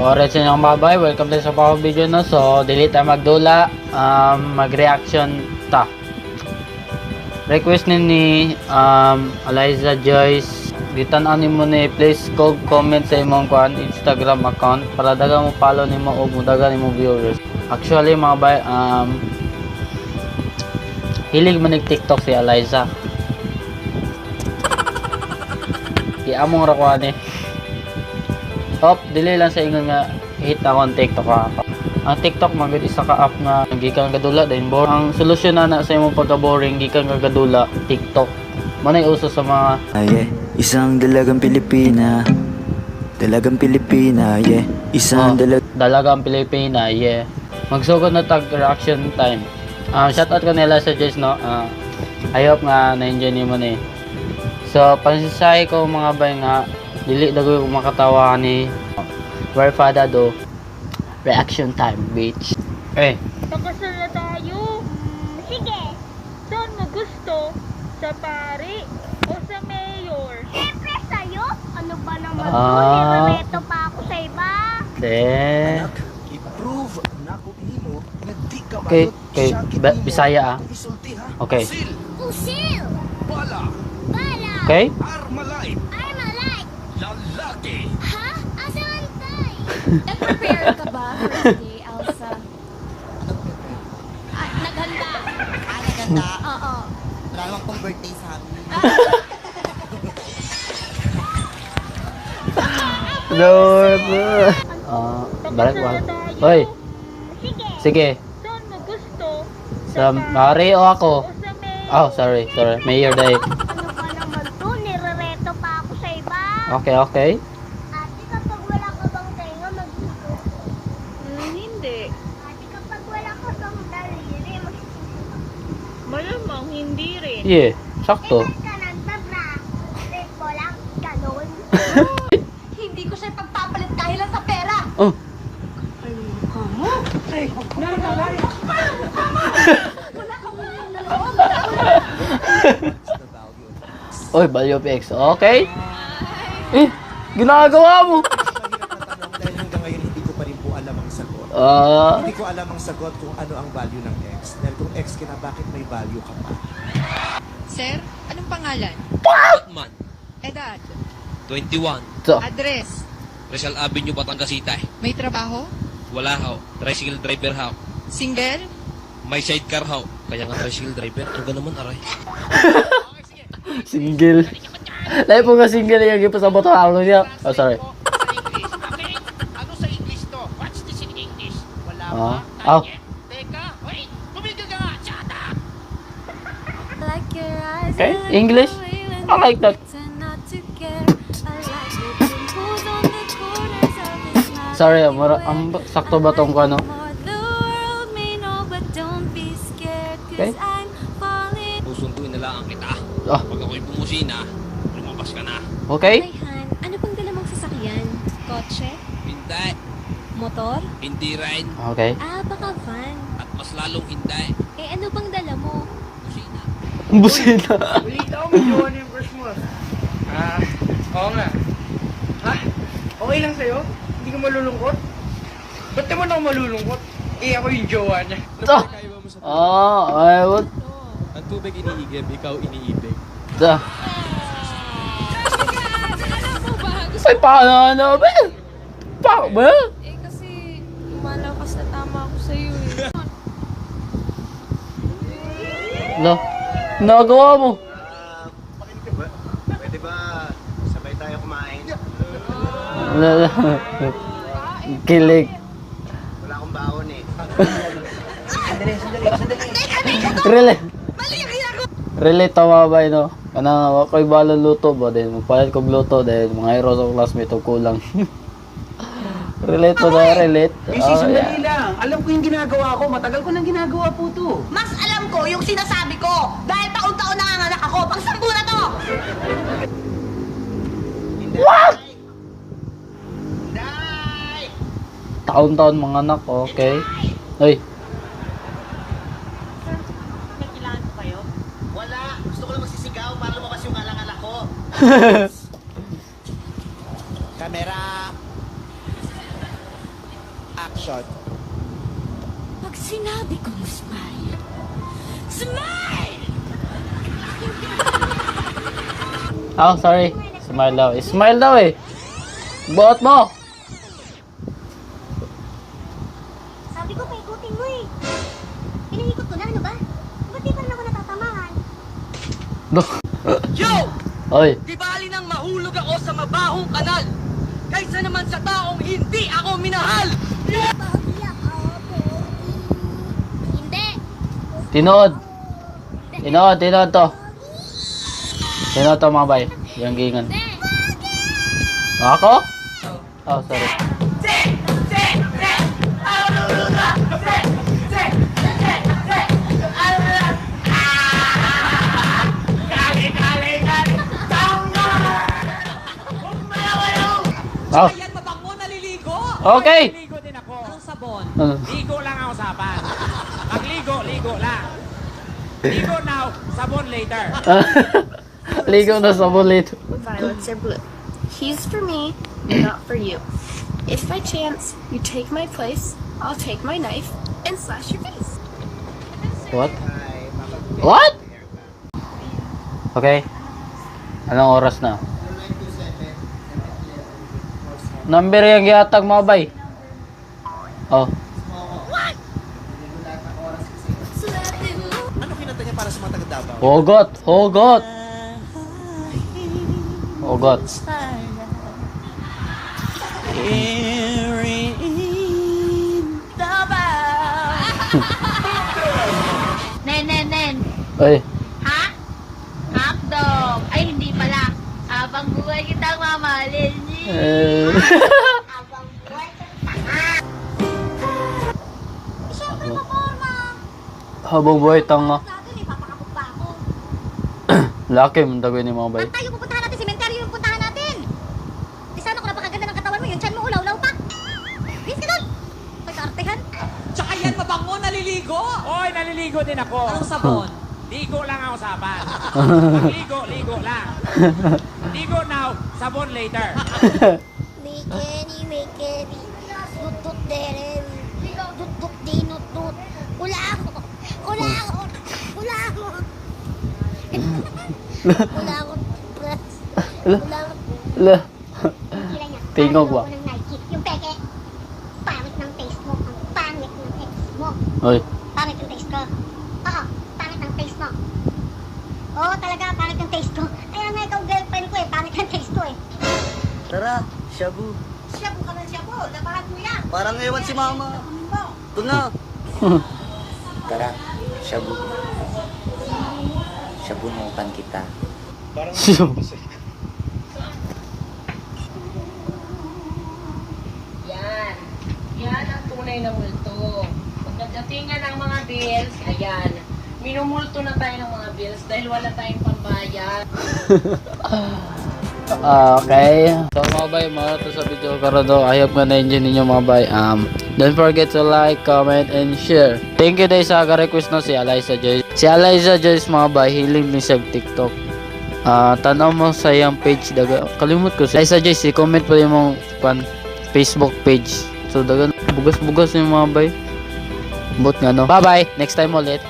Alright sa inyong babay, welcome tayo sa power video, no. So, dili ta magdula, mag-reaction ta. Request ni Eliza Joyce, gitan-an nimo ni, please go comment sa imong kuan Instagram account para daga mo follow nimo og mudaga nimo viewers. Actually, mga bay, hilig man nig TikTok si Eliza. Giamong ra ko ani. Hop, dili lang sa ingon nga hit ako ang TikTok ha. Ang TikTok man gud isa ka app nga gikan gadula din bore. Ang solusyon na na sa imong pagka-boring gikan ka gadula, TikTok. Mo nay uso sa mga Ah, yeah. Isang dalagang Pilipina. Dalagang Pilipina, yeah. Isang Oh, dalagang Pilipina, yeah. Magsugod na tag reaction time. Shout out ko nila sa Jess, no. I hope nga na-enjoy nimo ni. So, pansisahi ko, mga bay, nga dili dagoy ko makatawa ni very father do reaction time, bitch. Eh, Pakasal na tayo. Sige. Saan mo gusto? Sa pari o sa mayor? Siyempre sa'yo. Ano ba naman Ah. to? Nirereto pa ako sa iba. De. I-prove na kung imo nga di ka Okay, bayot, okay. syakit nimo Bisaya, ah. kung isulti, ha? Okay. Sil, Usil! bala, Bala! Okay? Armalite, Armalite! lalaki. Ha? Asa man tayo? Nag-prepare ka ba for today, Elsa? Ah, naghanda. Ah, naganda. Oo. Wala namang pang birthday sa amin. Lord. Ah, balik Pakasal ba? na tayo. Hoy, Sige. sige. Saan mo gusto? Sa pari o ako? O sa mayor? Oh, sorry, sorry. Mayor day. Ano ba naman to? Nirereto pa ako sa iba. Okay. Ate, kapag wala ka bang tenga, maghigo. Hindi. Ate, kapag wala ka bang daliri, magsisigo ka. Malamang hindi rin. Yeah, Eh, sakto. ba't ka nagtabra? Trip mo lang, ganun. Hindi ko siya pagpapalit kahit lang sa pera. Oh, oy, value of X. Okay. Eh, ginagawa mo. Mahirap na tanong dahil hanggang ngayon hindi ko pa rin po alam ang sagot. Ah, Hindi ko alam ang sagot kung ano ang value ng X. Dahil kung X ka na, bakit may value ka pa? Sir, anong pangalan? Batman, Edad? 21, so, Address? Rizal Avenue, Batangas City. May trabaho? Wala ho, tricycle driver ho. Single? May sidecar ho. Kaya nga tricycle driver, ang naman aray. Single. Lahi po nga single yung ipasabot ang alo niya. Oh, sorry. Ano sa English to? What's this in English? Wala Ah. pa? Oh. Teka, wait! Tumigil ka nga! Shut up! Okay, English. I like that. Sorry, mura, ang sakto ba tong ano? Okay. Susunduin na lang kita. Ah. Pag ako'y bumusina, lumabas ka na. Okay? Han, ano pang dala mong sasakyan? Kotse? Hindi, Motor? hindi rin, Okay. Ah, baka van. at mas lalong hindi. Eh, ano bang dala mo? Busina. Busina. Balita ko, may jowa na yung crush mo. Ah, oo nga. Ha? Okay lang sa'yo? Hindi ka malulungkot? Ba't naman ako malulungkot? Eh, ako yung jowa niya. Ah, oh, ay, what? Ang tubig iniigib, ikaw iniibig. Ah. Ay, paano ano ba? Pa ba? Eh, kasi lumalakas na tama ako sa'yo eh. Lo, nagawa mo. Pakinig ka ba? Pwede ba sabay tayo kumain? Lo, kilig. Wala akong baon eh. Relate. Relate tama ba no? Kana wa ko'y balon luto ba din magpalit kog luto din mga hero sa classmate og kulang. Relate to na relate. Busy, Oh, sandali yeah. lang. Alam ko yung ginagawa ko. Matagal ko nang ginagawa po to. Mas alam ko yung sinasabi ko dahil taon-taon nanganganak ako. Pang sampu na to! What? Day! Taon-taon mga anak, okay. Ay, May kailangan ko kayo? Wala. Gusto ko lang magsisigaw para lumabas yung alang-alak ko. Camera! Question. Pag sinabi kong smile, smile! Oh, sorry. Smile daw. Eh, smile daw eh. Buot mo! Sabi ko, paikutin mo eh. Pinaikot ko na, ano ba? Ba't di pa rin ako natatamaan? No. Yo! Oy. Di bali nang mahulog ako sa mabahong kanal kaysa naman sa taong hindi ako minahal! Pogi ako, pogi. Hindi. Tinood. Tinood, tinood to. Tinood to mga bay. Yung gingan. Ako? Oh, sorry. Oh. Ayan, mabango, naliligo! Okay. Ligo din ako. Anong sabon? Ano? Ligo lang ang usapan. Pagligo, ligo lang. Ligo now, sabon later. Ligo na sa bulit. Violets are blue. He's for me, not for you. If by chance you take my place, I'll take my knife and slash your face. What? What? Okay. Anong oras na? Number yung gihatag mga bay. Oh. Ano kinanta niya para sa mga taga Davao? Hugot! Hugot! Hugot. Nen, nen, nen. Ay. Ha? Hotdog. Ay, hindi pala. Habang buhay kitang mamahalin. Eh. Habang buhay kang tanga. Eh, syempre, paporma. Habang buhay tanga. Sa akin eh, papakabog pa ako. Laki mong dagoy ni mga bay. Ba't tayo pupuntahan natin? Cemetery yung puntahan natin. Di sana kung napakaganda ng katawan mo, yung tiyan mo ulaw-ulaw pa. Please ka doon. Pagkaartehan. Tsaka yan, mabango, naliligo! Oy, naliligo din ako. Anong sabon? Ligo lang ang usapan. Pagligo, ligo lang. Ligo now, sabon later. Mikeni, mikeni. Tutut deremi. Tutut dinutut. Kulangot. Kulangot. Kulangot. Kulangot. Press. Kulangot. La. Sila niya. Tingog ba? Parang logo ng Nike. Yung peke. Pangit ng taste mo. Ang pangit ng ex mo. Oy. Pangit yung taste ko. Oo, pangit ang taste mo. Oo, talaga, pangit yung taste ko. Kaya nga ikaw girlfriend ko eh, pangit ang taste ko eh. Tara, shabu. Shabu ka ng shabu, labahan mo yan! Parang ewan si mama. Ito na. Tara, shabu. Shabunutan kita. Yan. Yan ang tunay na multo. Pag nagdatingan ng mga bills, ayan. Minumulto na tayo ng mga bills dahil wala tayong pambayad. Ah, okay. So mga bay, mga to sa video karon do. I hope nga na-enjoy ninyo mga bay. Don't forget to like, comment, and share. Thank you dahil sa request no si Eliza Joyce. Si Eliza Joyce mga bay, hiling ni siya TikTok. Ah, tanaw mo sa iyang page daga. Kalimot ko si Eliza Joyce, i-comment po yung mong kwan, Facebook page. So dagan bugas-bugas yung mga bay. Bot nga no. Bye-bye. Next time ulit.